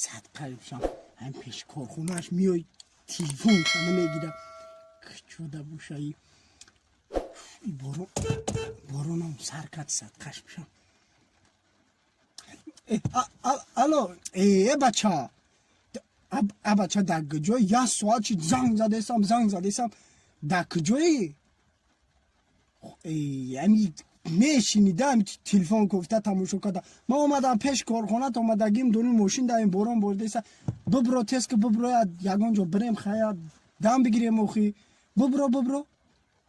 Садқа бишам, ҳам пеши корхонааш меои, телефон шана мегира, кучода бошаи. Борон, боронам сар кард, садқаш бишам. Алло, э бача, а бача, дар куҷои? Як соат чи занг задесам, занг задесам, дар куҷои? Ами мешинидам, телефон кофта тамошо карда. Ман омадам пеш корхонат, омадагим, дуни мошин даем, борон боридеса. Бибро, тез ки биброяд, ягон ҷо бирем, хая дам бигирем. Охи, бибро, бибро,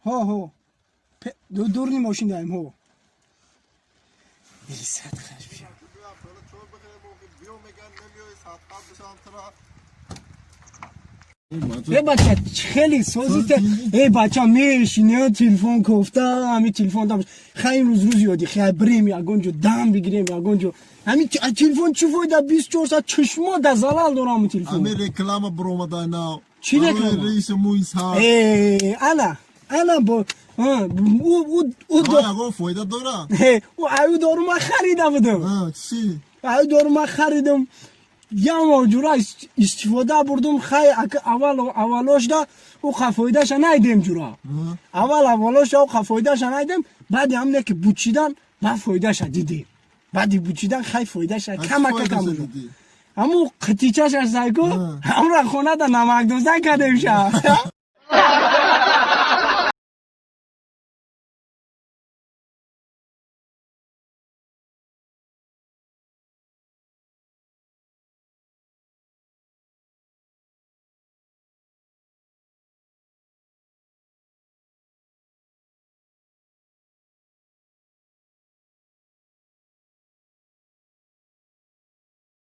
ҳо, ҳо, дурни мошин даем, ҳо. Садқаш бишам. Биё меган, намеои, садқа бишам тура. Э бача, хеле созите. Э бача, мешини, телефон кофта, ҳами телефон дам. Хай, имрӯз рӯзи ёди, хай бирем, ягон ҷо дам бигирем, ягон ҷо. Ҳами телефон чӣ фоида, 24 соат чишмо да залал дорам телефон. Ами реклама буромада нав. Чӣ реклама? Раиси муйсар. Э, ана ана бо ӯ ягон фоида дора? Ӯ аю дору ман харида будам. Чӣ? Аю дору ман харидам, як моҳ ҷура истифода бурдум. Хай, аввал аввалошда ӯ қа фоидаша найдем, ҷура, аввал аввалоша ӯ қа фоидаша найдем. Баъди ҳамне ки бучидан, ба фоидаша дидем. Баъди бучидан, хай, фоидаша камака кам. Ҳаму қитичашаш зайку, ҳамра хонада намакдоза кардем ша.